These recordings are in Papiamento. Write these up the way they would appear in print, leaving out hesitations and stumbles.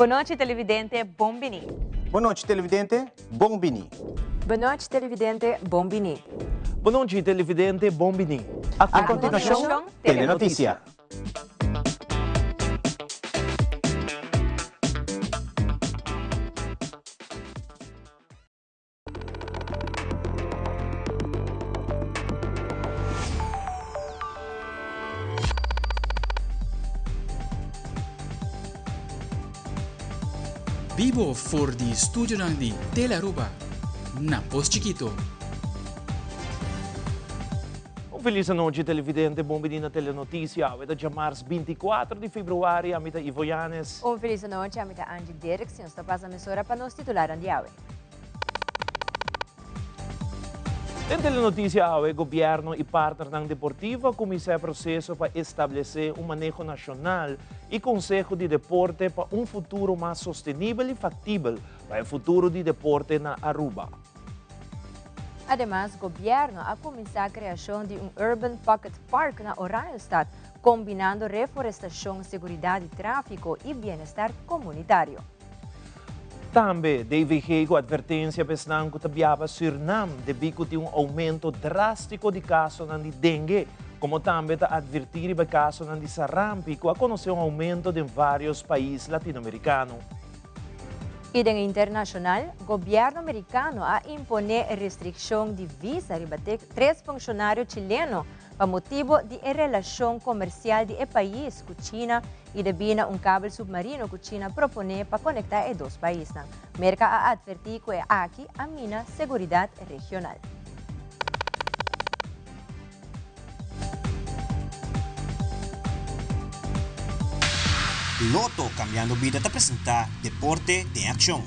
Bon nochi televidente, bon bini. Bon nochi televidente, bon bini. Bon nochi televidente, bon bini. Bon nochi televidente, bon bini. A continuacion, Telenoticia. Bibo for di studionan di Telearuba na Pos Chikito. Un felis anochi televidente, bon bini na Telenoticia. Awe ta djamars 24 di februari, ami ta Ivo Yanes. Un felis anochi, ami ta Angie Dirks. Nos ta pasa mesora pa nos titularnan di awe. Den Telenoticia awe, Gobierno y partnernan deportivo a cuminsa e proceso pa establece un maneho nacional y conseho di deporte pa un futuro mas sostenibel y factibel pa e futuro di deporte na Aruba. Ademas, Gobierno a cuminsa creacion di un Urban Pocket Park na Oranjestad, combinando reforestacion, seguridad di trafico y bienestar comunitario. Tambe, DVG cu advertencia pa esnan cu ta biaha pa Surnam debí cu tin un aumento drástico di casonan di dengue, como tambe ta advertí riba e casonan di sarampi cu a conoce un aumento den varios pais Latinoamericano. Y den internacional, gobierno Mericano a impone restriccion di visa riba tres funcionario chileno pa motibo di e relacion comercial di e pais cu China y debí na un kabel submarino cu China propone pa conecta e dos paisnan. Merca a adverti cu e aki a mina seguridad regional. Lotto Cambiando Bida ta presenta Deporte den Accion.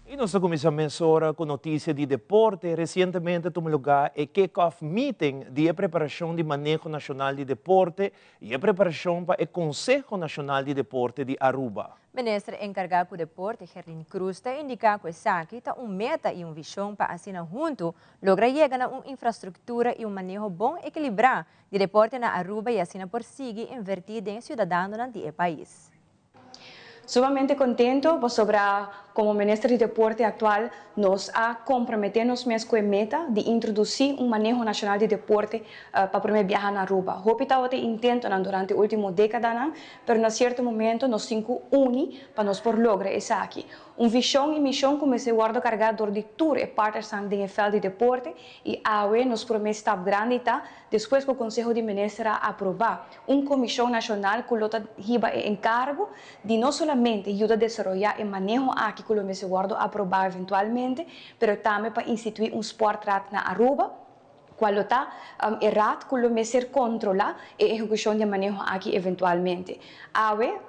Y nos ta cuminsa mesora cu noticia di deporte. Recientemente a tuma lugar e kick-off meeting di e preparacion di Maneho Nacional di Deporte y e preparacion pa e Conseho Nacional di Deporte di Aruba. Minister encarga cu deporte Gerlin Croes ta indica cu esaki ta un meta y un vision pa asina hunto logra yega na un infrastructura y un maneho bon equilibra di deporte na Aruba y asina por sigui inverti den e ciudadanonan di e pais. Sumamente contento pasobra como Minister di Deporte actual nos a compromete nos mes cu e meta di introduci un maneho nacional di deporte pa prome biaha na Aruba. Hopi tabata e intentonan durante ultimo decadanan, pero na cierto momento nos tin cu uni pa nos por logra esaki. Un vision y mision cu mester wordo carga dor di tur e partnersnan den e veld di deporte y awe nos prome stap grandi ta despues cu Conseho di Minister a aproba Un komishon nashonal ku lo ta hiba e enkargo di no solamente yuda desaroyá e maneho aki ku lo mester wòrdu aprobá eventualmente, pero tambe pa instituí un sportraad na Aruba, kual lo ta e raad ku lo mester kontrolá e ehekushon di e maneho aki eventualmente. Awe,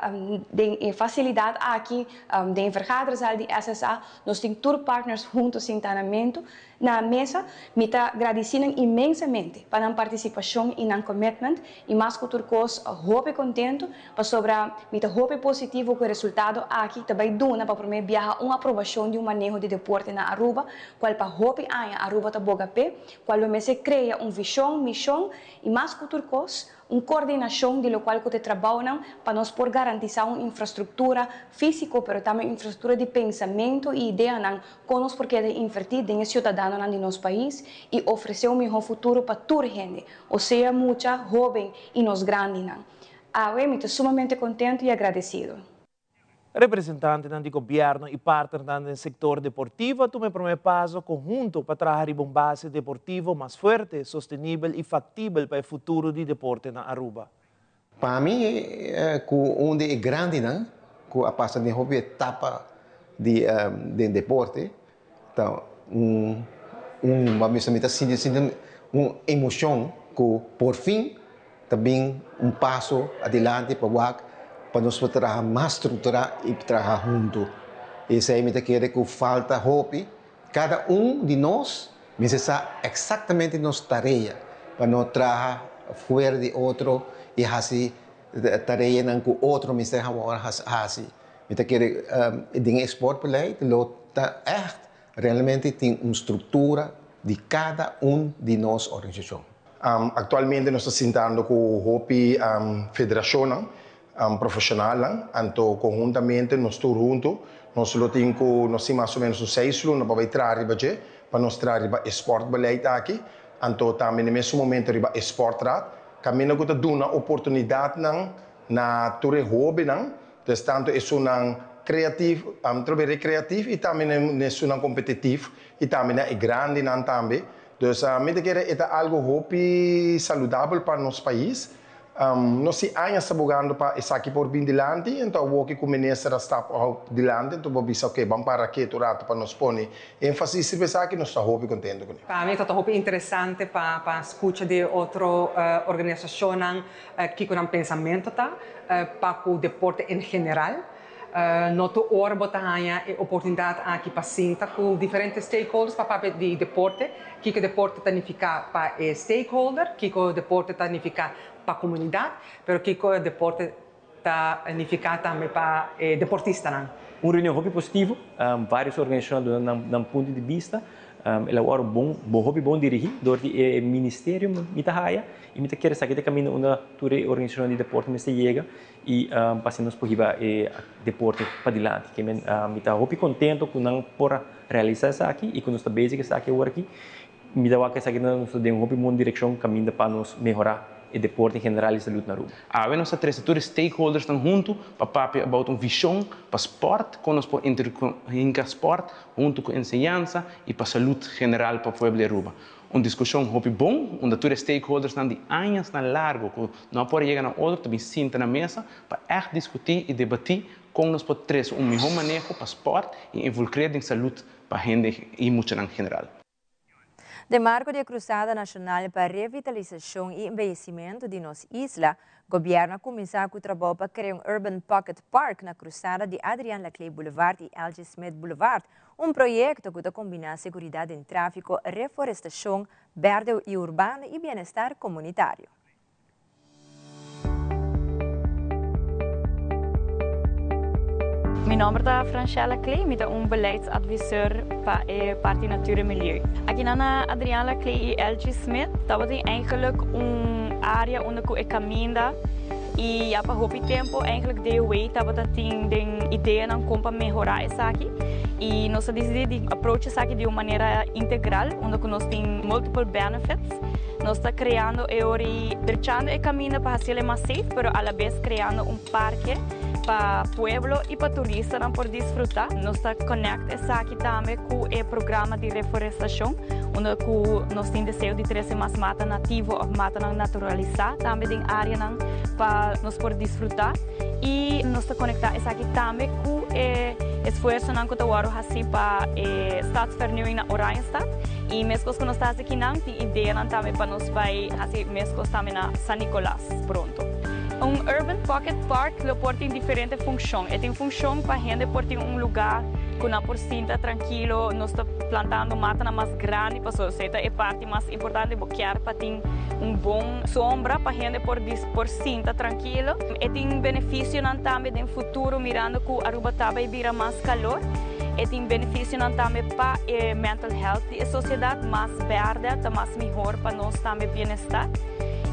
den e fasilidat aki, den e vergaderzaal di SSA, nos tin tur partners hunto sintá na mento Na mesa, mi ta gradisí nan inmensamente pa nan partisipashon i nan commitment i mas ku tur kos hopi kontentu pasobra mi ta hopi positivo ku e resultado aki ta bai duna pa promé biaha un aprobashon di un maneho di deporte na Aruba kual pa hopi aña Aruba ta boga p'e kual lo mester krea un vishon, mishon i mas ku tur kos Un coordinacion di locual cu ta e trabounan pa nos por garantisa un infrastructura fisico pero tambe un infrastructura di pensamento y ideanan con nos por keda inverti den e ciudadanonan di nos pais y ofrece un miho futuro pa tur hende, osea mucha, hoben y nos grandinan. Awe mi ta sumamente contento y agradecido. Representantenan di gobièrnu i partnernan den sektor deportivo a tuma e promé paso konhunto pa traha riba un base deportivo mas fuerte, sostenibel i faktibel pa e futuro di deporte na Aruba. Pa mi ku un di e grandinan ku a pasa den hopi etapa di den deporte ta un un bo a bisa mi ta sinti sinti un emocion ku por fin ta bin un paso adilanti pa wak pa nos por traha mas structura y traha hunto. Esey mi ta kere cu falta hopi. Cada un di nos mester sa exactamente nos tarea pa no traha fuera di otro y haci tareanan cu otro mester awor haci. Mi ta kere den e sportbeleid lo ta echt realmente tin un structura di cada un di nos organisacion. Aktualmente nos ta sintando ku hopi federashonnan profeshonalnan, anto konhuntamente nos tur huntu nos lo tin ku nos tin mas o ménos un seis luna pa bai traha riba dje pa nos traha riba e sportbeleid aki, anto tambe na e mesun momento riba e sportraad kaminda ku ta duna oportunidatnan na tur e hóbennan, dus tantu esunnan kreatif, trobe rekreatif i tambe na esunnan kompetitif i tambe na e grandinan tambe. Dus mi ta kere e ta algu hopi saludabel pa nos pais. Nos tin añas ta bogando pa esaki por bin dilanti, enton awoki ku minister a stap dilanti enton bo bisa oke ban para ketu rato pa nos pone énfasis riba esaki, nos ta hopi kontento kuné. Pa mi ta hopi interesante pa pa skucha di otro organisashonnan kiko nan pensamentu ta pa ku deporte en general. No tur ora bo ta haña e oportunidat aki pa sinta ku diferente stakeholders pa papia di deporte, kiko deporte ta nifiká pa e stakeholder, kiko deporte ta nifiká pa komunidat, pero kiko deporte ta nifiká tambe pa e deportistanan. Un reunion hopi positivo, varios organisashon a duna nan punto di bista. El a wòrdu bon, bon hopi bon dirigí dor di e ministerio mi ta haya i mi ta kere sa ki ta kaminda unda tur e organisashonnan di deporte mester yega i pa asina nos por hiba e deporte padilanti. Ke men mi ta hopi kontento ku nan por a realisá esaki i ku nos ta bezig esaki awor aki. Mi ta wak esaki nos ta den un hopi bon direkshon kaminda pa nos mehorá e deporte en general i salud na Aruba. Awe nos ta trese tur e stakeholdersnan huntu pa papia about un vishon pa sport, kon nos por hinka sport huntu ku enseñansa i pa salud general pa pueblo di Aruba. Un diskushon hopi bon unda tur e stakeholdersnan di añasnan largu ku no a por a yega na otro ta bin sinta na mesa pa ègt diskutí i debatí kon nos por trese un mihó maneho pa sport i involkr'é den salud pa hende i muchanan general. Den marko di e Krusada Nashonal pa Revitalisashon i Embeyesimentu di nos isla, Gobièrnu a kuminsá ku trabou pa krea un Urban Pocket Park na krusada di Adriaan Laclé Boulevard i LG Smit Boulevard, un proyekto ku ta kombiná seguridat den tráfiko, reforestashon, bèrdè i urbano i bienestar komunitario. Mi nomber ta Franchella Clay, mi ta un beleidsadviseur pa e parti Natuur en Milieu. Akinan na Adriaan Laclay y Eltje Smit tabatin eigenlijk un area unda cu e caminda y ya pa hopi tempo eigenlijk DOW tabata tin den ideanan con pa mehora esaki y nos a dicidi di approach esaki di un manera integral unda cu nos tin multiple benefits. Nos ta creando e ora y drechando e caminda pa haciele mas safe, pero alabes creando un parke pa pueblo y pa turistanan por disfruta. Nos ta connect esaki tambe cu e programa di reforestacion, unda cu nos tin deseo di trece mas mata nativo of matanan naturalisa tambe den areanan pa nos por disfruta. Y nos ta conecta esaki tambe cu e esfuerzonan cu ta wordo haci pa e stadsvernieuwing na Oranjestad. Y mescos cu nos ta haci kinan, tin ideanan tambe pa nos bay haci mescos tambe na San Nicolas pronto. Un Urban Pocket Park lo por tin diferente funcion. E tin funcion pa hende por tin un lugar cu nan por sinta trankilo. Nos ta plantando matanan mas grandi pasobra esey ta e parti mas importante. Bo kier pa tin un bon sombra pa hende por por sinta trankilo. E tin beneficionan tambe den futuro mirando cu Aruba ta bay bira mas calor. E tin beneficionan tambe pa e mental health di e sociedad, mas berde ta mas mihor pa nos tambe bienestar.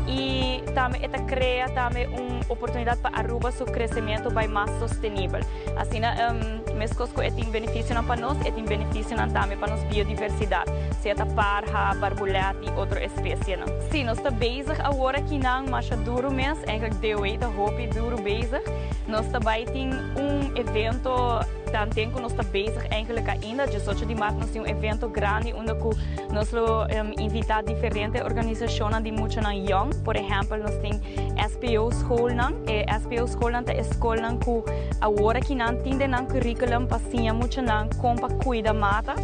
Y tambe e ta crea tambe un oportunidad pa Aruba su crecemento bay mas sostenibel. Asina mescos cu e tin beneficionan pa nos, e tin beneficionan tambe pa nos biodiversidad, sea ta parha, barbulet y otro especienan. Si, nos ta bezig awor akinan masha duro mes, eigenlijk DOE ta hopi duro bezig. Nos ta bay tin un evento tanten cu nos ta bezig eigenlijk ainda, diesocho di maart nos tin un evento grandi unda cu nos lo invita diferente organisacionnan di muchanan yong, por ehempel nos tin SPO schoolnan, e SPO schoolnan ta e scolnan cu awor akinan tin den nan curriculum pa siña muchanan con pa cuida mata.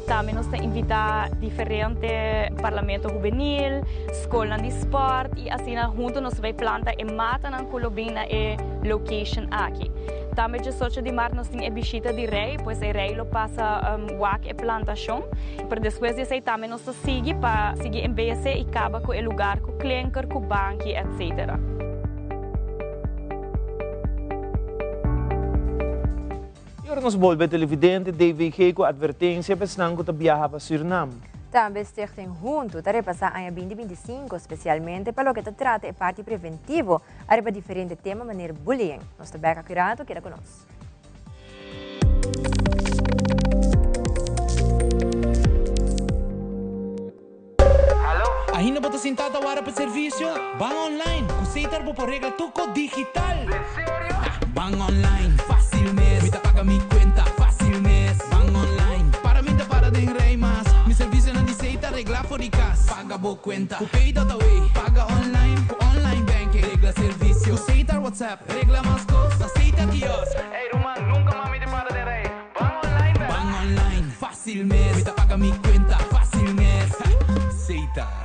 Tambe nos ta invita diferente parlamento hubenil, scolnan di sport y asina hunto nos ta bay planta e matanan cu lo bin na e location aki. Tambe diesocho di maart nos tin e bishita di Rey, pues e Rey lo pasa wak e plantacion. Pero despues di esey tambe nos ta sigui pa sigui embeyece y caba cu e lugar cu klinker, cu banki, etc. Y ora nos bolbe televidente, DVG cu advertencia pa esnan cu ta biaha pa Surinam. Tambe Stichting Huntu ta repasá aña binti 25, spesialmente pa loke ta trata e parti preventivo ariba diferente tema manera bullying. Nos ta bek aki rato, keda ku nos. Ainda bo ta sintá ta wara pa servisio? Ban online! Ku Setar bo por regla tur kos digital! Ban online, fásil mes! Mi ta paga mi kuenta, fásil mes! Ban online, para mi ta para den rei mas! Mi servisionan di Setar reglá for di kas! Paga bo kuenta ku Pay.awe! Paga online ku online banking! Regla servisio ku Setar WhatsApp! Regla mas kos na Setar kiosk! Ey ruman, nunka mas mi ta para den rei! Ban online bek! Ban online, fásil mes! Mi ta paga mi kuenta, fásil mes! Setar.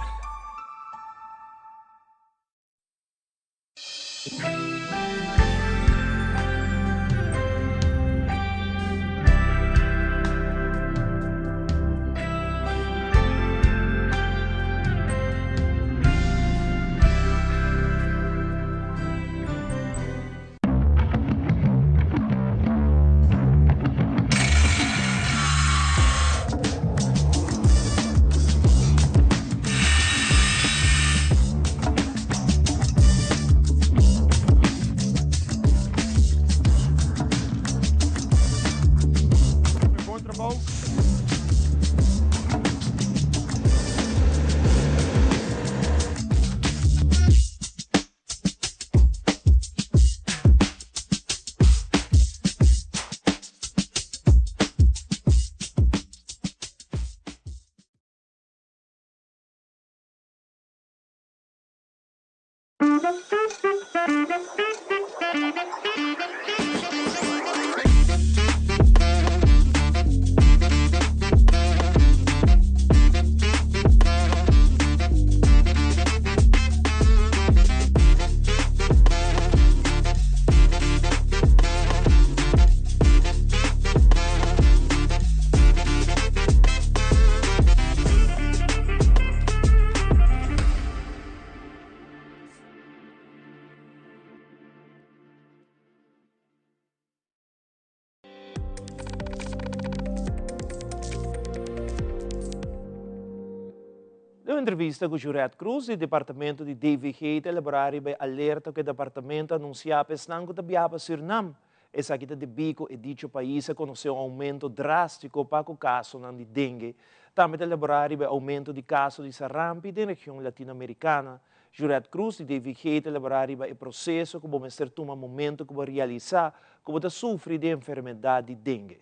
Den un entrevista ku Jurette Cruz di departamento di DVG ta elaborá riba e alerta ku e departamento a anunsiá pa esnan ku ta biaha pa Sürnam. Esaki ta debí ku e dicho pais a konosé un oumento drástiko pa ku kasonan di dengue. Tambe ta elaborá riba e oumento di kaso di sarampi den region Latinoamerikana. Jurette Cruz di DVG ta elaborá riba e proseso ku bo mester tuma momento ku bo realisá ku bo ta sufri di e enfermedat di dengue.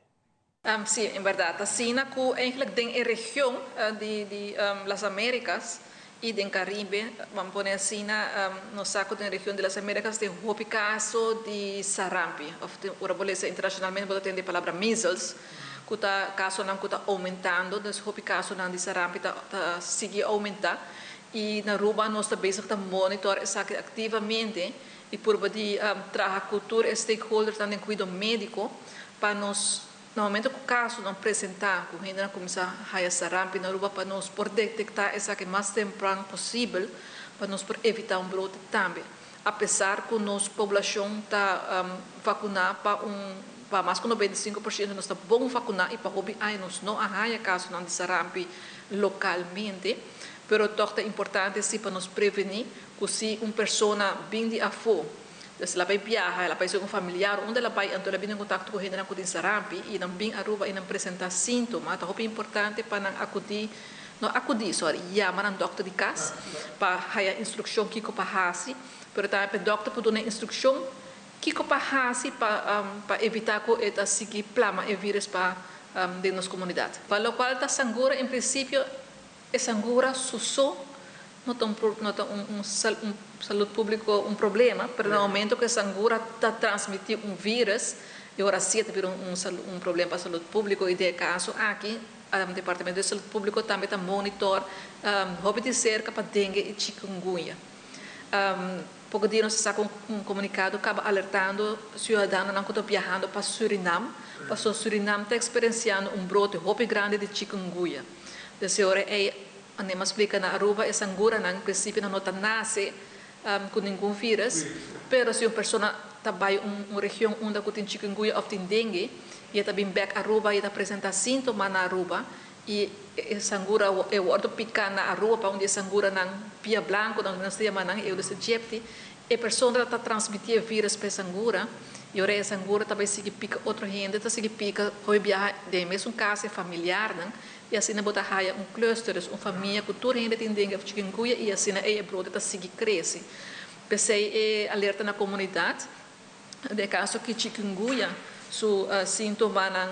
Sí, en bèrdat. Asina ku eigenlijk den e region di di Las Americas i den Caribe, ban pone asina, nos sa ku den region di Las Americas tin hopi kaso di sarampi òf ora bo lesa internashonalmente bo ta tende e palabra measles, ku ta kasonan ku ta oumentando, dus hopi kasonan di sarampi ta ta sigui oumentá. I na Aruba nos ta bezig ta monitor esaki aktivamente i purba di traha ku tur e stakeholdersnan den kuido médiko pa nos na momento ku kasonan presentá ku hendenan kuminsá haya sarampi na Aruba pa nos por detektá esaki mas tempran posibel pa nos por evitá un brote tambe. Apesar ku nos poblashon ta vakuná pa un pa mas ku 95% nos ta bon vakuná i pa hopi aña nos no a haya kasonan di sarampi lokalmente, pero tòg ta importante si pa nos prevení ku si un persona bin di afó, dus el a bai biaha, el a bai su un familiar, unda el a bai anto el a bini en kontakto ku hendenan ku tin sarampi i nan bin Aruba i nan presentá síntoma, ta hopi importante pa nan akudí, no akudí, sòri, yama nan dòkter di kas pa haya instrukshon kiko pa hasi, pero tambe pa e dòkter por duna instrukshon kiko pa hasi pa pa evitá ku e ta sigui plama e vírùs pa den nos komunidat. Pa lokual ta sangura en prinsipio E sangura su so no ta un no ta un un un salud publico un problema, pero na momento cu e sangura ta transmiti un virus, e ora si e ta bira un un un problema pa salud publico y den e caso aki Departamento di Salud Publico tambe ta monitor hopi di cerca pa dengue y chikungunya. Poco dia nos a saca un comunicado caba alertando ciudadanonan cu ta biahando pa Surinam, pasobra Surinam ta experienciando un brote hopi grandi di chikungunya. Desde ora ei Anema splica na Aruba e sanguranan en principio nan no ta nace cu ningun virus, pero si un persona ta bay un region unda cu tin chikungunya of tin dengue y e ta bin bek Aruba y e ta presenta sintoma na Aruba. I e sangura e wordo pica na Aruba pa un di e sanguranan pia blanco nan nos ta yama nan Aedes aegypti. E persona ta transmiti e virus pa e sangura y ora e sangura ta bay sigui pica otro hende ta sigui pica hopi biaha den e mesun casa e familiarnan y asina bo ta haya un cluster dus un famia cu tur hende tin dengue of chikungunya y asina ey e brote ta sigui crece. P'esey e alerta na comunidad. Den e kaso aki chikungunya su síntomanan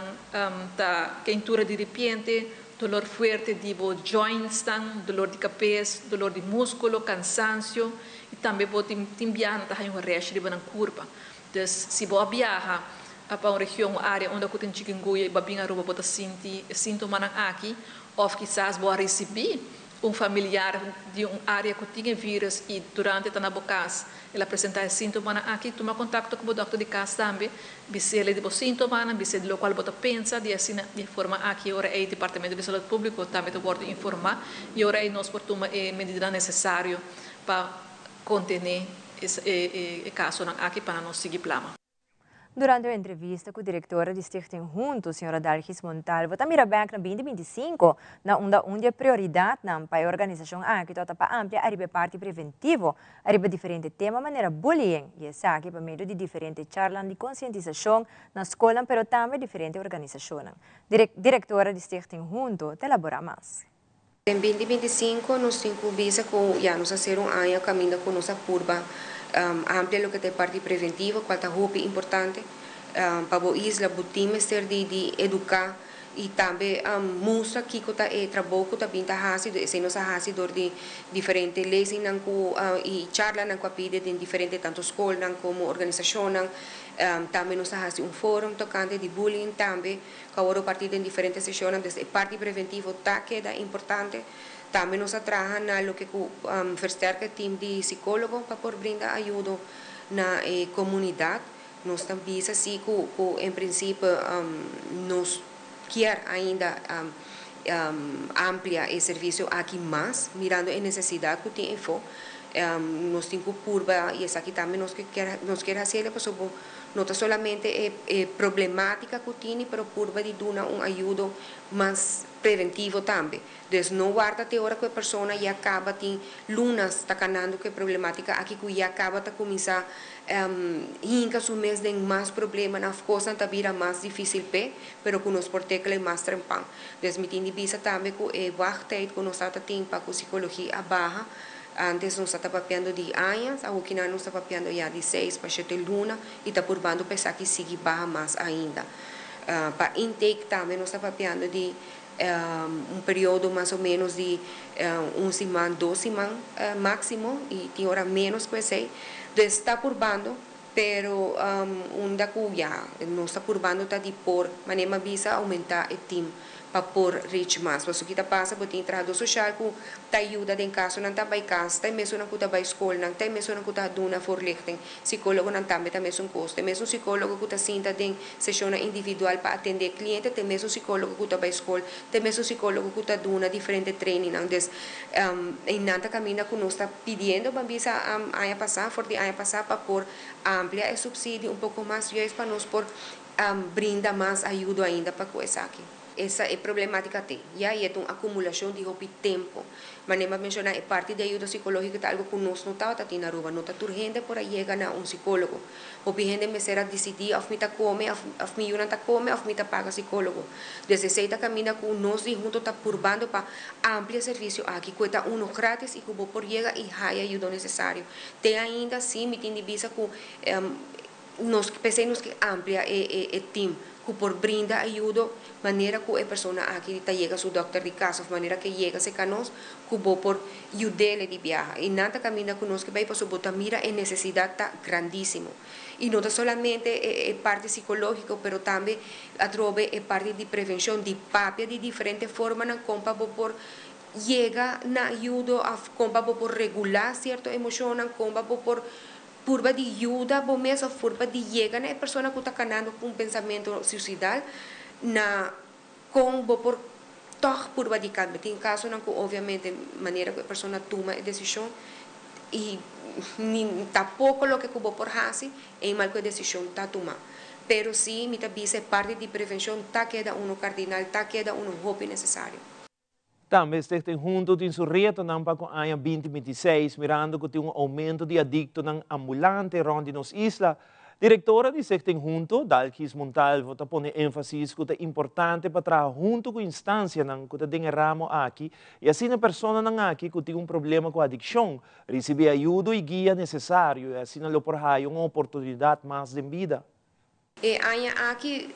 ta keintura di ripiente, dolor fuerte di bo jointsnan, dolor di kabes, dolor di múskulo, kansansio i tambe bo tin tin biaha nan ta haña un rash riba nan kurpa. Dus si bo a biaha pa un region o área unda ku tin chikungunya i bo a bin Aruba bo ta sinti e síntomanan aki òf kisas bo a risibí Un familiar di un área ku tin e vírus i durante ta na bo kas el a presentá e síntomanan aki, tuma kontakto ku bo dòkter di kas tambe, bis'é di bo síntomanan, bis'é di lokual bo ta pensa, di asina di e forma aki ora ei Departamento di Salud Públiko tambe ta wòrdu informá i ora ei nos por tuma e medidanan nesesario pa kontené e kasonan aki pa nan no sigui plama. Durante un entrevista cu directora di Stichting Hunto, señora Dalgis Montalvo, ta mira bek na 2025, na unda un di e prioridadnan pa e organisacion aki tabata pa amplia ariba e parti preventivo ariba diferente tema manera bullying y esaki pa medio di diferente charlanan di concientisacion na scolnan pero tambe diferente organisacionnan. Directora di Stichting Hunto ta elabora mas. Den 2025 nos tin cu bisa cu ya nos a cera un aña caminda cu nos a purba amplia loke ta e parti preventivo cual ta hopi importante pa bo isla. Bo tin mester di di educa y tambe mustra kico ta e trabou cu ta bin ta haci. Esey nos a haci door di diferente lezingnan cu y charlanan cu a pidi den diferente tanto scolnan como organisacionnan. Tambe nos a haci un forum tocante di bullying tambe. Ku a wòrdu partí den diferente seshonnan, dus e parti preventivo ta keda importante. Tambe nos a traha na loke ku versterka e tim di sikólogo pa por brinda ayudo na e komunidat. Nos ta bisa si ku ku en prinsipio nos kier ainda amplia e servisio aki mas, mirando e nesesidat ku tin efó. Nos tin ku purba i esaki tambe nos kier nos kier hasiel pasobra No ta solamente e e problematica cu tini pero purba di duna un ayudo mas preventivo tambe. Dus no warda te ora cu e persona ya caba tin lunas ta canando cu e problematica aki cu ya caba ta cuminsa hinca su mes den mas problemanan of cosnan ta bira mas dificil p'e pero cu nos por tekla e mas trempan. Dus mi tin di bisa tambe cu e wachttijd cu nos ta tin pa cu psicologia a baha. Antes nos ta papiando di añas, awokinan nos ta papiando ya di seis pa shete luna y ta purbando pa esaki sigui baha mas ainda. Pa intake tambe nos ta papiando di un periodo mas o menos di un siman, dos siman maximo y tin ora menos cu esey. Dus ta purbando, pero unda cu ya nos ta purbando ta di por, manera mi a bisa, aumenta e team. pa por reach mas. Pasobra ki ta pasa bo tin trahadó soshal ku ta yuda den kasonan ta bai kas, ta e mesunnan ku ta bai skolnan, ta e mesunnan ku ta duna voorlichting. Sikólogonan tambe ta mesun kos. Ta e mesun sikólogo ku ta sinta den seshonnan individual pa atendé e kliente, ta e mesun sikólogo ku ta bai skol, ta e mesun sikólogo ku ta duna diferente trainingnan. Dus einan ta kaminda ku nos ta pidiendo, ban bisa aña pasá, for di aña pasá pa por amplia e supsidio un poko mas juist pa nos por brinda mas ayudo ainda pa ku esaki. Esa e problematica te, ya, y e ta un acumulacion di hopi tempo. Manera mi a menciona, e parti di ayudo psicologico ta algo cu nos no tabata tin na Aruba. No ta tur hende por a yega na un psicologo. Hopi hende mester a dicidi of mi ta come, of of mi yunan ta come, of mi ta paga psicologo. Dus esey ta caminda cu nos di hunto ta purbando pa amplia e servicio aki, cu e ta uno gratis y cu bo por yega y haya ayudo necesario. Te ainda, si, mi tin di bisa cu Nos p'esei nos ke amplia e e e team ku por brinda ayudo manera ku e persona aki ta yega su dòkter di kas òf manera ke yega serka nos ku bo por yud'é di biaha. I nan ta kaminda ku nos ke bai pasobra bo ta mira e nesesidat ta grandísimo. I no ta solamente e e parti sikológiko pero tambe atrobe e parti di prevenshon di papia di diferente formanan kon pa bo por yega na ayudo òf kon pa bo por regulá sierto emoshonnan, kon pa bo por Purba di yuda bo mes of purba di yega na e persona ku ta kanando ku un pensamentu suisidal na kon bo por tòg purba di kambia. Tin kasonan ku obviamente manera ku e persona tuma e desishon i ni ta poko loke ku bo por hasi, eenmaal ku e desishon ta tuma. Pero si mi ta bisa e parti di prevencion ta keda uno cardinal, ta keda uno hopi necesario. Tambe Stichting Hunto tin su retonan pa ku aña binti 26, mirando ku tin un oumento di adiktonan ambulante rònt di nos isla. Direktora di Stichting Hunto, Dalkis Montalvo, ta pone énfasis ku ta importante pa traha huntu ku instansianan ku ta den e ramo aki i asina personanan aki ku tin un problema ku adikshon risibí ayudo i guia nesesario i asina lo por haya un oportunidat mas den bida. E aña aki,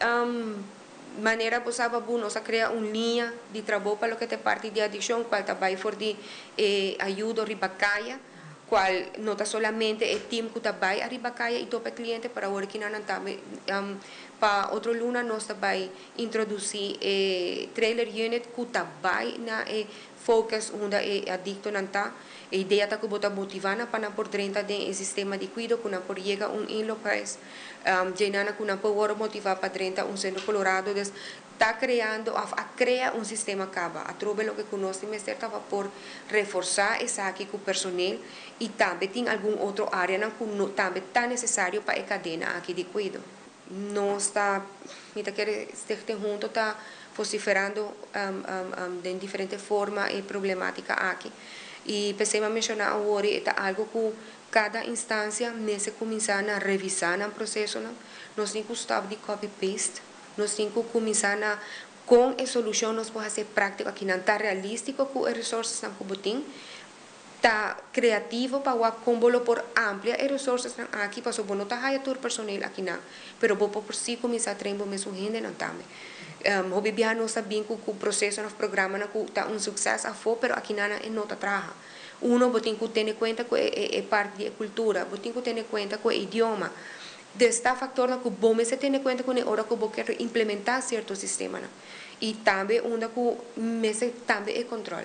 manera bo sa Babu, nos a crea un liña di trabou pa loke ta e parti di adiccion, cual ta bay for di e ayudo riba caya, cual no ta solamente e team cu ta bay ariba caya y topa e cliente, pero awor kinan nan tambe pa otro luna nos ta bay introduci e trailer unit cu ta bay na e focus unda e adictonan ta. E idea ta cu bo ta motiva nan pa nan por drenta den e sistema di cuido, cu nan por yega un inloophuis. Djenana cu nan por worde motiva pa drenta un Centro Colorado. Dus ta creando of a crea un sistema caba. Atrobe loke cu nos tin mester ta pa por reforsa esaki cu personeel y tambe tin algun otro areanan cu no tambe ta necesario pa e cadena aki di cuido. Nos ta, mi ta kere Stichting Hunto ta vociferando den diferente forma e problematica aki. Y p'esey mi a menciona awor e ta algo cu cada instancia mester cuminsa na revisa nan procesonan. Nos tin cu stop di copy paste. Nos tin cu cuminsa na con e solucion nos por haci practico aki. Nan ta realistico cu e resourcesnan cu bo tin. Ta creativo pa wak con bo lo por amplia e resourcesnan aki pasobra bo no ta haya tur personeel akinan, pero bo por si cuminsa train bo mesun hendenan tambe. Hopi biaha nos ta bin cu cu procesonan of programanan cu ta un succes afo pero akinannan e no ta traha. Uno bo tin cu tene cuenta cu e e parti di e cultura, bo tin cu tene cuenta cu e idioma. Dus ta factornan cu bo mester tene cuenta cune ora cu bo kier implementa cierto sistemanan. Y tambe unda cu mester tambe e control.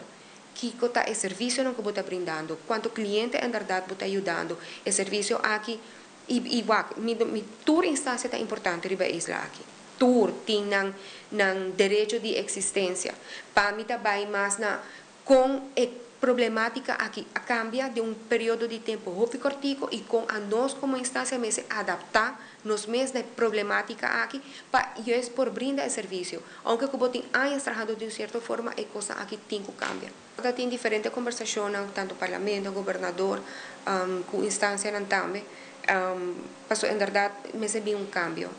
Kiko ta e servisionan ku bo ta brindando? Kuantu kliente enberdat bo ta yudando? E servisio aki i i wak, mi mi tur instansia ta importante riba e isla aki. Tur tin nan nan derecho di eksistensia. Pa mi ta bai mas na kon e problematika aki a kambia den un periodo di tempu hopi kòrtiku i kon anos komo instansia mester adaptá nos mes na e problematika aki pa juist por brinda e servisio. Aunke ku bo tin añas trahando di un sierto forma, e kosnan aki tin ku kambia. Ta tin diferente kombersashonnan, tantu parlamento, gobernador, ku instansianan tambe, pasobra enberdat mester bin un kambio.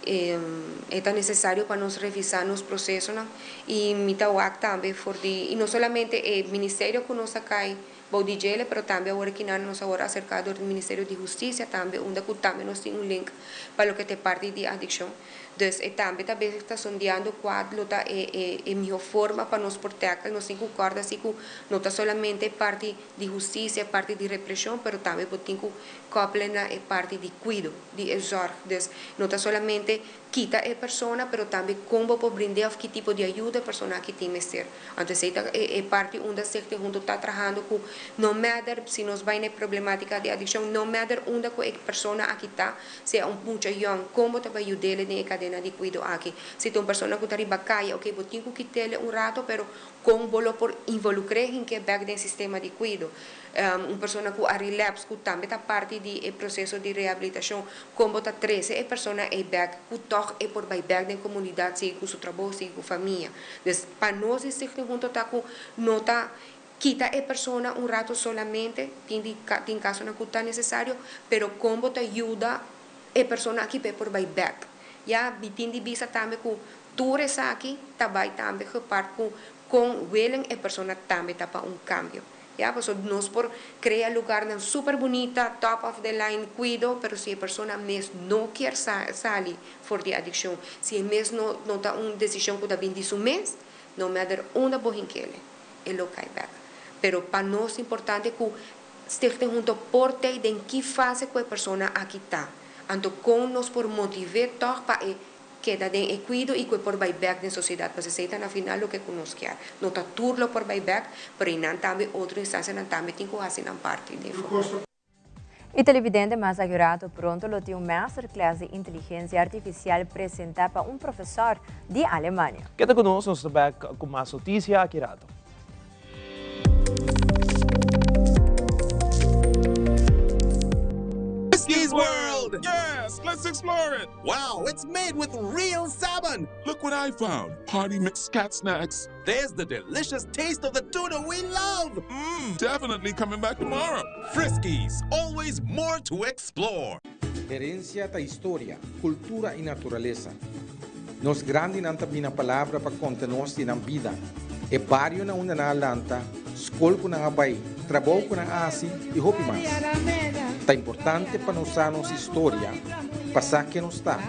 E ta nesesario pa nos revisá nos prosesonan i mi ta wak tambe for di, i no solamente e ministerio ku nos a kai bou di djele, pero tambe awor kinan nos awor aserká dor di Ministerio di Hustisia tambe, unda ku tambe nos tin un link pa loke ta e parti di adikshon. Dus e tambe ta bezig ta sondeando kua lo ta e e e miho forma pa nos por tackle. Nos tin ku kòrda si ku no ta solamente e parti di hustisia, e parti di represhon, pero tambe bo tin ku kople na e parti di kuido, di e zorg. Dus no ta solamente kita e persona, pero tambe kon bo por brind'é òf ki tipo di ayuda e persona aki tin mester. Anto esei ta e e parti unda Stichting Hunto ta trahando ku no matter si nos bai na e problematica di adikshon, no matter unda ku e persona aki ta, Sea un mucha yòn, kon bo ta bai yud'ele den e kadena di kuido aki? Si ta un persona ku ta riba kaya, oke, bo tin ku kit'ele un rato, pero kon bo lo por involukr'é hink'é bèk den sistema di kuido? Un persona ku a relapse, ku tambe ta parti di e proseso di rehabilitashon, kon bo ta trese e persona ei bèk ku tòg e por bai bèk den komunidat, sigui ku su trabou, sigui ku famia? Dus, pa nos di Stichting Hunto ta ku no ta Kita e persona un rato solamente, tin di tin casonan cu ta necesario, pero con bo ta yuda e persona aki pa e por bay bek. Ya, mi tin di bisa tambe cu tur esaki ta bay tambe gepart cu con willing e persona tambe ta pa un cambio. Ya, pasobra nos por crea lugarnan super bunita, top of the line cuido, pero si e persona mes no kier sali for di adiccion, si e mes no no ta un decision cu ta bin di su mes, no matter unda bo hinkele. e lo kai bek. Pero pa nos importante ku Stichting Hunto por tei den ki fase ku e persona aki ta. Anto kon nos por motiv'é tòg pa e keda den e kuido i ku e por bai bek den sosiedat. Pasobra esei ta na final loke ku nos kier. No ta tur lo por bai bek, pero einan tambe otro instansianan tambe tin ku hasi nan parti den for. E televidente mas akurato pronto lo tin un masterclass di inteligencia artificial presenta pa un profesor di Alemania. Keda ku nos, nos ta bek ku mas notisia aki rato. Whiskey's World! world! Yes, let's explore it! Wow, it's made with real salmon! Look what I found! Party mix cat snacks. There's the delicious taste of the tuna we love! Mmm, definitely coming back tomorrow. Friskies, always more to explore. Herencia ta historia, cultura y naturalesa. Nos grandinan ta bini na palabra pa conta nos di nan bida, e bario na unda nan a lanta, scol cu nan a bay, trabou cu nan a haci y hopi mas. Ta importante pa nos sa nos historia pa sa ken nos ta,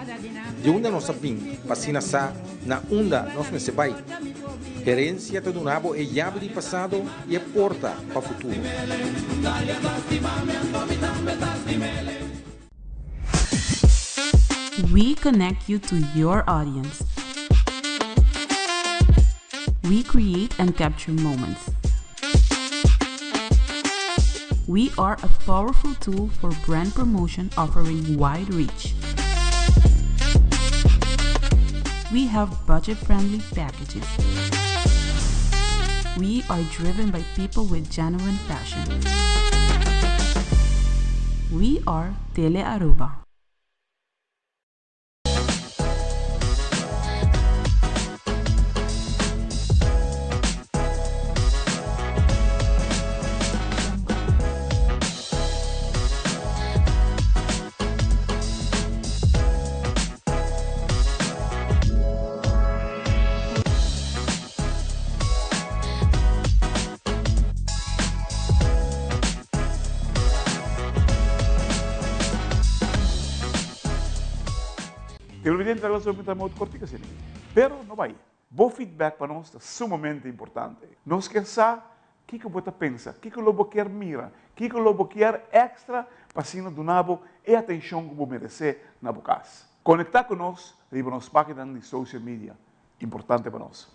di unda nos a bin pa asina sa na unda nos mester bay. Herencia ta duna bo e yabi di pasado y e porta pa futuro. We connect you to your audience. We create and capture moments. We are a powerful tool for brand promotion offering wide reach. We have budget friendly packages. We are driven by people with genuine passion. We are Tele Aruba. Televidente ta glas opi ta modo cortico asina. Pero no bay. Bo feedback pa nos ta sumamente importante. Nos kier sa kico bo ta pensa, kico lo bo kier mira, kico lo bo kier extra pa asina duna bo e atencion cu bo merece na bo cas. Conecta cu nos riba nos paginanan di social media. Importante pa nos.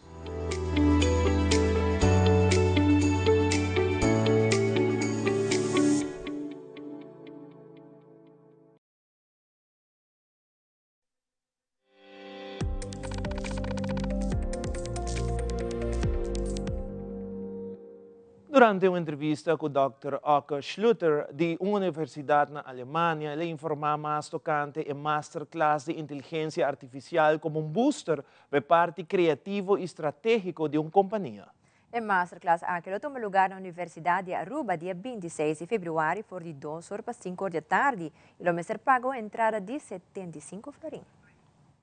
Durante un entrevista ku dòkter Okke Schlüter di un universidat na Alemania, el a informá mas tokante e masterclass di inteligensia artifisial komo un booster pa e parti kreativo i stratégiko di un kompania. E masterclass aki lo tuma lugar na Universidad di Aruba dia 26 di februari for di dos or pa sinku or di atardi y lo mester paga un entrada di 75 florin.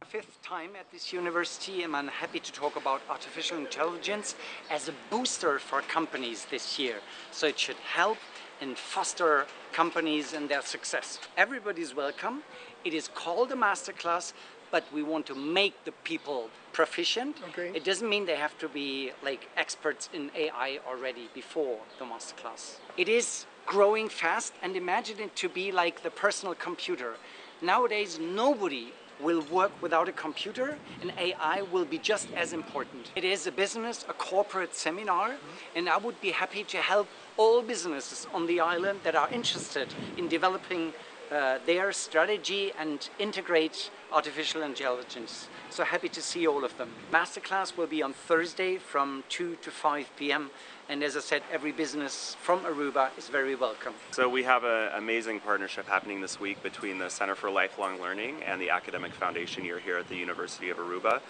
Fifth time at this university and I'm happy to talk about artificial intelligence as a booster for companies this year. So it should help and foster companies and their success. Everybody is welcome. It is called a masterclass, but we want to make the people proficient. Okay. It doesn't mean they have to be like experts in AI already before the masterclass. It is growing fast and imagine it to be like the personal computer. Nowadays, nobody will work without a computer and AI will be just as important. It is a business, a corporate seminar, and I would be happy to help all businesses on the island that are interested in developing uh, their strategy and integrate artificial intelligence. So happy to see all of them. Masterclass will be on Thursday from 2 to 5 p.m. And as I said, every business from Aruba is very welcome. So we have an amazing partnership happening this week between the Center for Lifelong Learning and the Academic Foundation year here at the University of Aruba,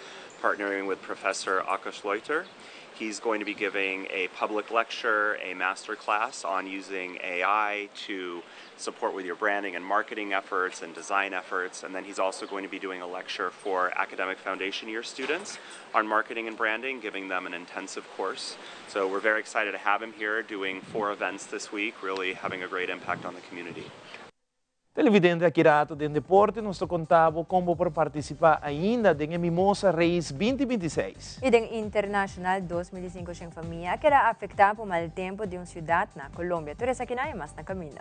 partnering with Professor Aka Schleuter. He's going to be giving a public lecture, a master class on using AI to support with your branding and marketing efforts and design efforts. And then he's also going to be doing a lecture for academic foundation year students on marketing and branding, giving them an intensive course. So we're very excited to have him here doing four events this week, really having a great impact on the community. Televidente aki rato den deporte nos ta konta bo kon bo por partisipá ainda den e Mimosa Race 2026. I den internashonal 2.500 famia a keda afektá pa mal tempu den un siudat na Colombia. Tur esakinan i mas na kaminda.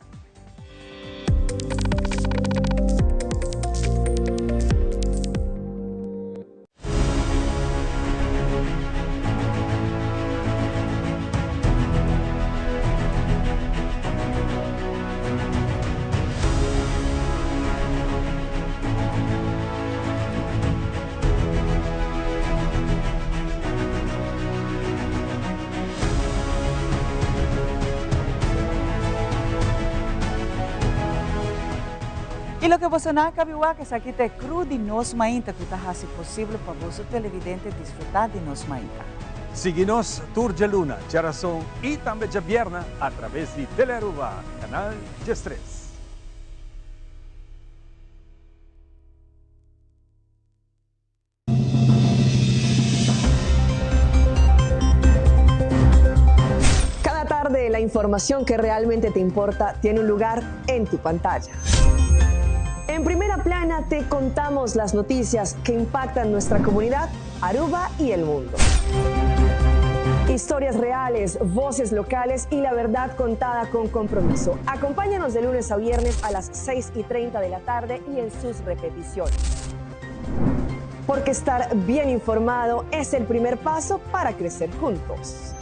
Y loke boso no a caba di wak, esaki ta e crew di Nos Mainta cu ta haci posibel pa boso televidente disfruta di Nos Mainta. Sigui nos tur djaluna, djarason y tambe djabierna a traves di Telearuba, Canal 13. Cada tarde la información que realmente te importa tiene un lugar en tu pantalla. En primera plana te contamos las noticias que impactan nuestra comunidad, Aruba y el mundo. Historias reales, voces locales y la verdad contada con compromiso. Acompáñanos de lunes a viernes a las 6 y 30 de la tarde y en sus repeticiones. Porque estar bien informado es el primer paso para crecer juntos.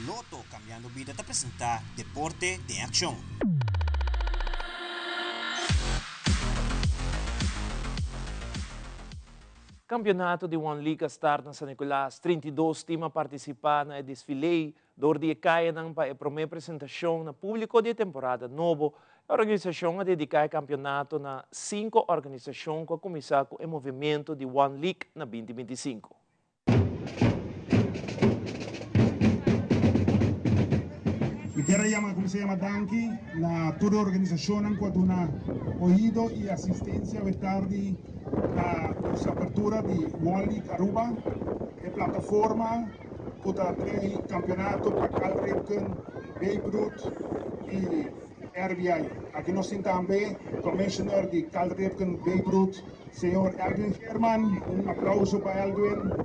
Lotto Cambiando Bida ta presenta Deporte den Accion. Campeonato di One League a start na San Nicolas. 32 team a participa na e desfile dor di e cayanan pa e prome presentacion na publico di e temporada nobo. E organisacion a dedica e campeonato na cinco organisacion cu a cuminsa cu e movimento di One League na binti binti sinku. Mi kier a yama, como se yama, danki na tur e organisacionnan cu a duna oido y asistencia awe tardi na nos apertura di One League Aruba, e plataforma cu ta trae campeonato pa Cal Ripken, Babe Ruth y RBI. Aki nos tin tambe Commissioner di Cal Ripken, Babe Ruth, Señor Eldwin Geerman. Un aplauso pa Eldwin.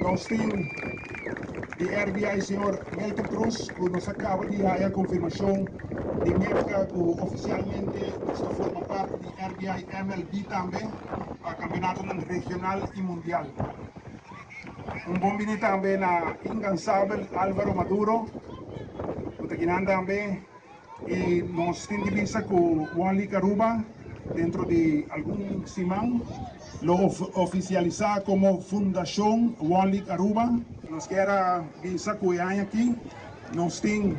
Nos tin di RBI Señor Milton Cruz, cu nos a caba di haya confirmacion di Merca cu oficialmente nos ta forma parti di RBI MLB tambe pa campeonatonan regional y mundial. Un bon bini tambe na incansabel Alvaro Maduro cu ta kinan tambe y nos tin di bisa cu One League Aruba dentro di algun siman lo oficialisa como Fundacion One League Aruba. Nos kier a bisa cu e aña aki nos tin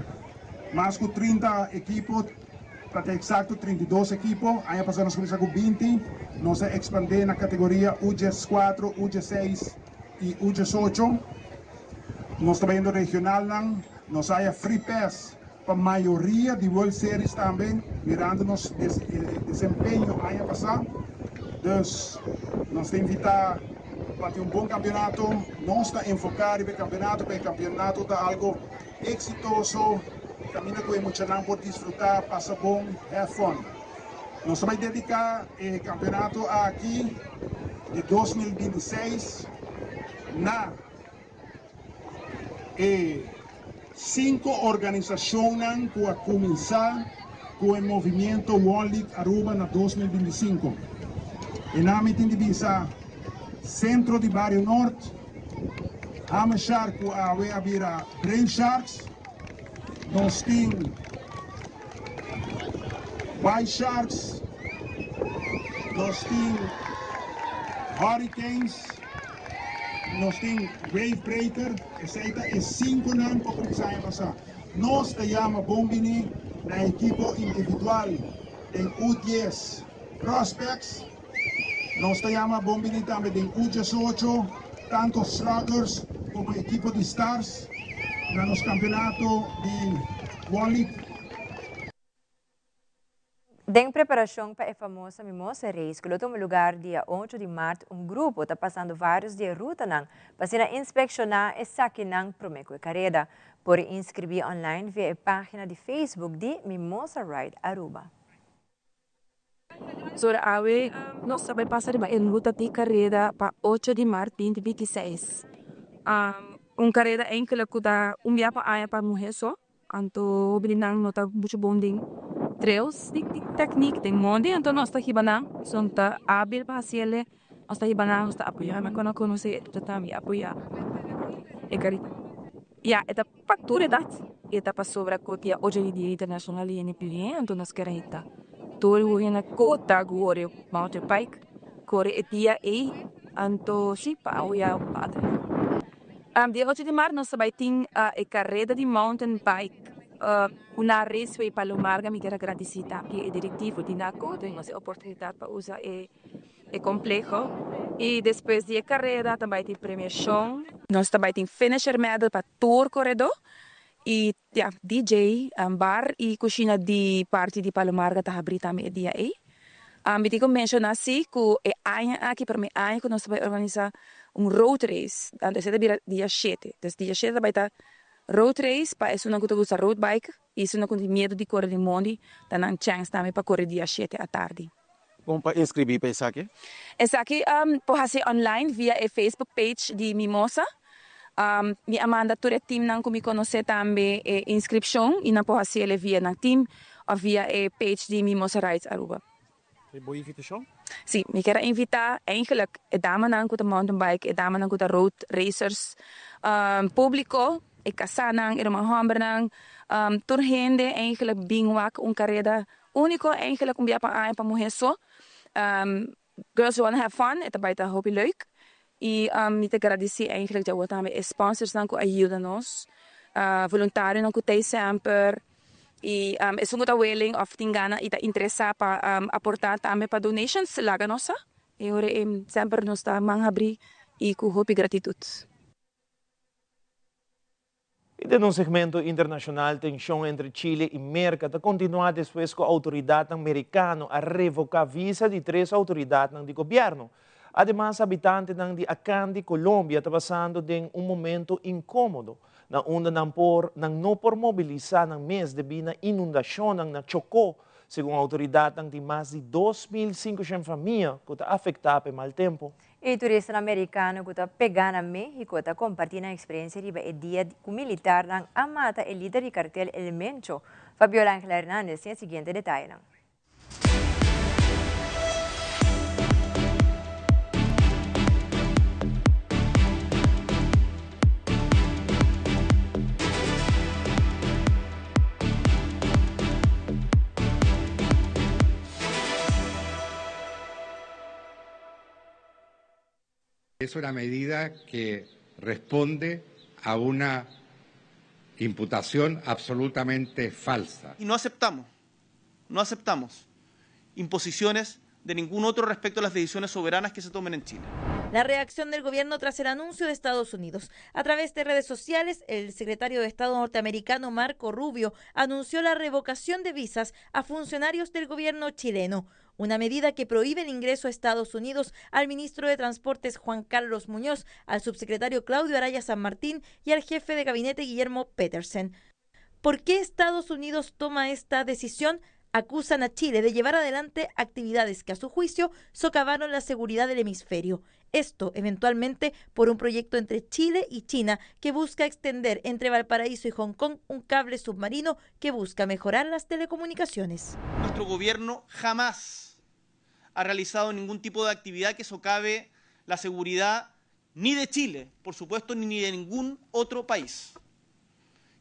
mas cu 30 ekipo, pa ta exacto 32 ekipo. Aña pasa nos cuminsa cu 20, nos a expande na categoria U 14, U 6 y U 18. Nos ta bayendo regionalnan, nos haya free pass pa mayoria di World Series tambe, mirando nos desempeño aña pasa. Dus nos ta invita pa tin un bon campeonato. Nos ta enfoca riba e campeonato, pa e campeonato ta algo exitoso, caminda cu e muchanan por disfruta, pasa bon, have fun. Nos ta bay dedica e campeonato aki di 2026 na e cinco organisacionnan cu a cuminsa cu e movimiento One League Aruba na 2025. E nan mi tin di bisa Centro di Bario Noord, Hamer Shark cu awe a bira Brave Sharks, nos tin White Sharks, nos tin Hurricanes, nos tin Wave Breaker, esey ta e cinconan cu a cuminsa aña pasa. Nos ta yama bon bini na ekipo individual den U dies Prospects. Nos ta yama bon bini tambe den U 18, tanto Sluggers como ekipo di Stars na nos campeonato di One League. Den preparacion pa e famoso Mimosa Race cu lo tuma lugar dia 8 di maart, un grupo ta pasando varios di e rutanan pa asina inspecciona esakinan prome cu e careda. Por inscribi online via e pagina di Facebook di Mimosa Ride Aruba. Sora awe nos ta bai pasa riba e ruta di kareda pa ocho di mart binti binti seis. Un kareda enkele ku ta un bia pa aña pa muhé so, anto hopi di nan no ta muchu bon den trails di teknik den mondi, anto nos ta hiba nan, esun ta abil pa hasiel, nos ta hiba nan, nos ta apoyá nan, ku nan konosé e ta tambe apoyá e kareda. Ya, e ta pa tur edat. E ta pasobra ku dia ocho di Dia Internashonal di Hende Pibien, anto nos ker hita tur hende ku ta kore mountain bike kore e dia ei, anto si pa apoyá otro. Dia ocho di mart nos ta bai tin e kareda di mountain bike ku na Raceway Palomarga. Mi ker a gradisí tambe e direktivo di Naco den nos e oportunidat pa usa e. E kompleho i despues di e kareda ta bai tin premiashon. Nos ta bai tin finisher medal pa tur koredó i ya DJ, bar i kushina di parti di Palo Marga ta habrí tambe e dia ei. Mi tin ku menshoná si ku e aña aki promé aña ku nos ta bai organisá un road race, anto esei ta bira dia shete. Dus dia shete ta bai ta road race pa esunnan ku ta gusta road bike i esunnan ku tin miedu di kore di mondi ta nan chèns tambe pa kore dia shete atardi. Kon pa inskribí pa esaki? Esaki por hasi online via e Facebook page di Mimosa. Mi a manda tur e teamnan ku mi konosé tambe e inskripshon i nan por hasi el via nan team òf via e page di Mimosa Rides Aruba. E bo invitashon? Sí, mi kier a invitá eigenlijk e damanan ku ta mountain bike, e damanan ku ta road racers, públiko, e kasánan, e ruman hòmbernan, tur hende eigenlijk bin wak un kareda Úniko eigenlijk un bia pa aña pa muhé so. Girls who wanna have fun, e ta bai ta hopi leuk. I mi ta gradisí eigenlijk djawo tambe e sponsorsnan ku a yuda nos, voluntarionan ku t'ei semper i esun ku ta willing òf tin gana i ta interesá pa aportá tambe pa donations, laga nos sa. E ora ei semper nos ta man habrí i ku hopi gratitut. I den un segmento internashonal, tenshon entre Chile i Merka ta kontinuá despues ku outoridatnan merikano a revoká visa di tres outoridatnan di gobièrnu. Ademas, habitantenan di Acandi, Colombia ta pasando den un momento inkómodo, na unda nan por nan no por mobilisá nan mes debí na inundashonnan na Chocó. Segun outoridatnan tin mas di 2.500 famia ku ta afektá pa e mal tempu. E turistanan merikano ku ta pegá na México ta kompartí nan eksperensia riba e dia ku militarnan a mata e lider di kartel El Mencho. Fabiola Angela Hernandez tin e siguiente detayenan. Es una medida que responde a una imputación absolutamente falsa. Y no aceptamos, no aceptamos imposiciones de ningún otro respecto a las decisiones soberanas que se tomen en Chile. La reacción del gobierno tras el anuncio de Estados Unidos. A través de redes sociales, el secretario de Estado norteamericano Marco Rubio anunció la revocación de visas a funcionarios del gobierno chileno una medida que prohíbe el ingreso a Estados Unidos al ministro de Transportes Juan Carlos Muñoz, al subsecretario Claudio Araya San Martín y al jefe de gabinete Guillermo Petersen. ¿Por qué Estados Unidos toma esta decisión? Acusan a Chile de llevar adelante actividades que a su juicio socavaron la seguridad del hemisferio. Esto, eventualmente, por un proyecto entre Chile y China que busca extender entre Valparaíso y Hong Kong un cable submarino que busca mejorar las telecomunicaciones. Nuestro gobierno jamás ha realizado ningún tipo de actividad que socave la seguridad ni de Chile, por supuesto, ni de ningún otro país.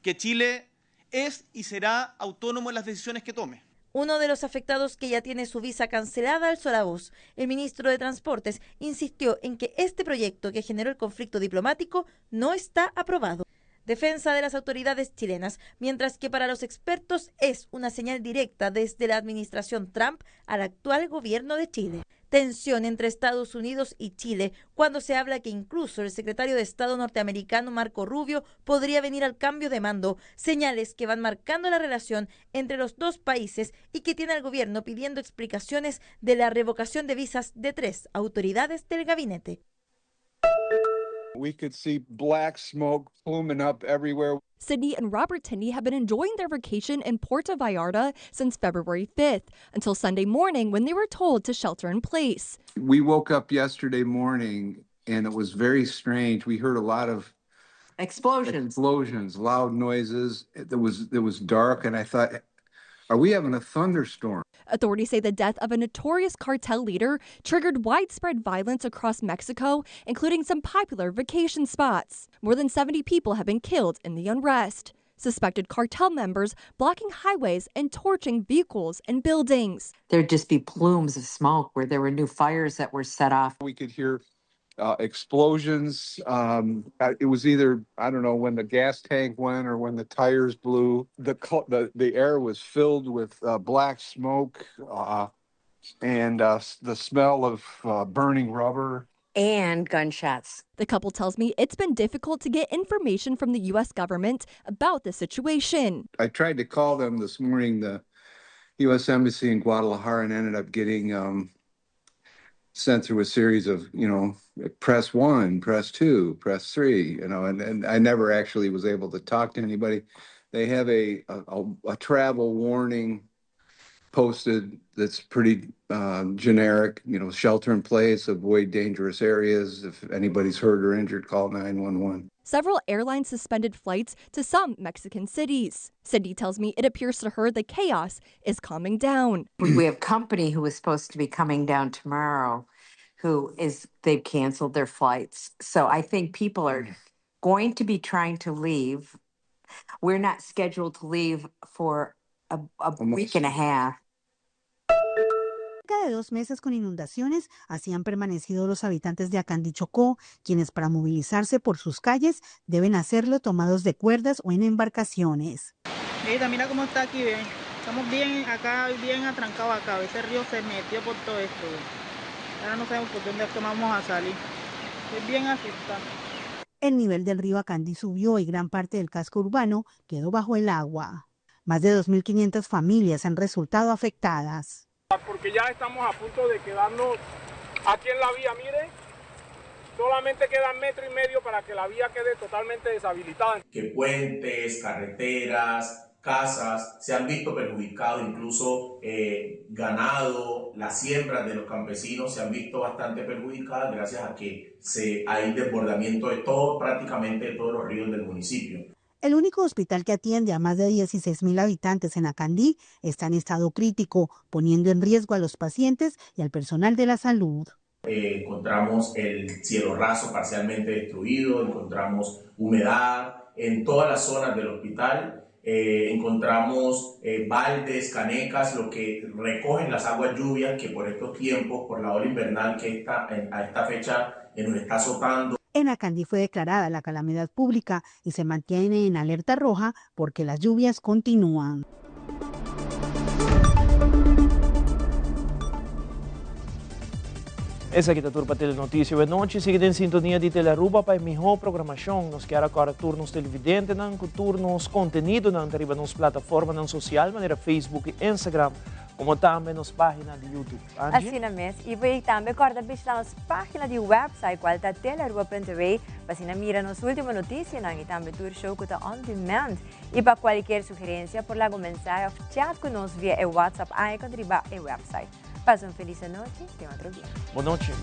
Que Chile es y será autónomo en las decisiones que tome. Uno de los afectados que ya tiene su visa cancelada alzó la voz. El ministro de Transportes insistió en que este proyecto que generó el conflicto diplomático no está aprobado. Defensa de las autoridades chilenas, mientras que para los expertos es una señal directa desde la administración Trump al actual gobierno de Chile. Tensión entre Estados Unidos y Chile, cuando se habla que incluso el secretario de Estado norteamericano Marco Rubio podría venir al cambio de mando, señales que van marcando la relación entre los dos países y que tiene al gobierno pidiendo explicaciones de la revocación de visas de tres autoridades del gabinete. We could see black smoke pluming up everywhere. Sydney and Robert Tinney have been enjoying their vacation in Puerto Vallarta since February 5th, until Sunday morning when they were told to shelter in place. We woke up yesterday morning and it was very strange. We heard a lot of explosions, explosions, loud noises. It was it was dark, and I thought, are we having a thunderstorm? Authorities say the death of a notorious cartel leader triggered widespread violence across Mexico, including some popular vacation spots. More than 70 people have been killed in the unrest. Suspected cartel members blocking highways and torching vehicles and buildings. There'd just be plumes of smoke where there were new fires that were set off. We could hear explosions. It was either, I don't know, when the gas tank went or when the tires blew. The the, the air was filled with black smoke and the smell of burning rubber. And gunshots. The couple tells me it's been difficult to get information from the U.S. government about the situation. I tried to call them this morning, the U.S. Embassy in Guadalajara, and ended up getting sent through a series of, you know, press one, press two, press three, you know, and, and I never actually was able to talk to anybody. They have a, a, a travel warning posted that's pretty generic, you know, shelter in place, avoid dangerous areas. If anybody's hurt or injured, call 911. Several airlines suspended flights to some Mexican cities. Cindy tells me it appears to her the chaos is calming down. We have company who is supposed to be coming down tomorrow who is they've canceled their flights. So I think people are going to be trying to leave. We're not scheduled to leave for a, a week and a half. Cerca de dos meses con inundaciones, así han permanecido los habitantes de Acandí Chocó, quienes para movilizarse por sus calles deben hacerlo tomados de cuerdas o en embarcaciones. Mira, mira cómo está aquí, ven. Estamos bien acá, bien atrancados acá. Ese río se metió por todo esto. Ven. Ahora no sabemos por dónde es que vamos a salir. Estoy bien asustada. El nivel del río Acandí subió y gran parte del casco urbano quedó bajo el agua. Más de 2.500 familias han resultado afectadas. Porque ya estamos a punto de quedarnos aquí en la vía, mire, solamente queda metro y medio para que la vía quede totalmente deshabilitada. Que puentes, carreteras, casas se han visto perjudicados, incluso eh, ganado, las siembras de los campesinos se han visto bastante perjudicadas gracias a que se, hay desbordamiento de todo, prácticamente de todos los ríos del municipio. El único hospital que atiende a más de 16.000 habitantes en Acandí está en estado crítico, poniendo en riesgo a los pacientes y al personal de la salud. Eh, encontramos el cielo raso parcialmente destruido, encontramos humedad en todas las zonas del hospital, eh, encontramos eh, baldes, canecas, lo que recogen las aguas lluvias que por estos tiempos, por la ola invernal que está, a esta fecha nos está azotando. En Acandí fue declarada la calamidad pública y se mantiene en alerta roja porque las lluvias continúan. Esaki ta tur pa Telenoticia awe nochi. Sigui den sintonia di Telearuba pa e miho programacion. Nos kier a corda tur nos televidentenan cu tur nos contenidonan ta riba nos plataformanan social manera Facebook y Instagram, como tambe nos pagina di YouTube. Angie? Asina mes. Y bo tambe corda bishita nos pagina di website cual ta telearuba.w pa asina mira nos ultimo noticianan y tambe tur show cu ta on demand. Y pa cualkier sugerencia por laga un mensahe of chat cu nos via e WhatsApp icon riba e website. Pasa un feliz anochi, te otro dia. Bon nochi.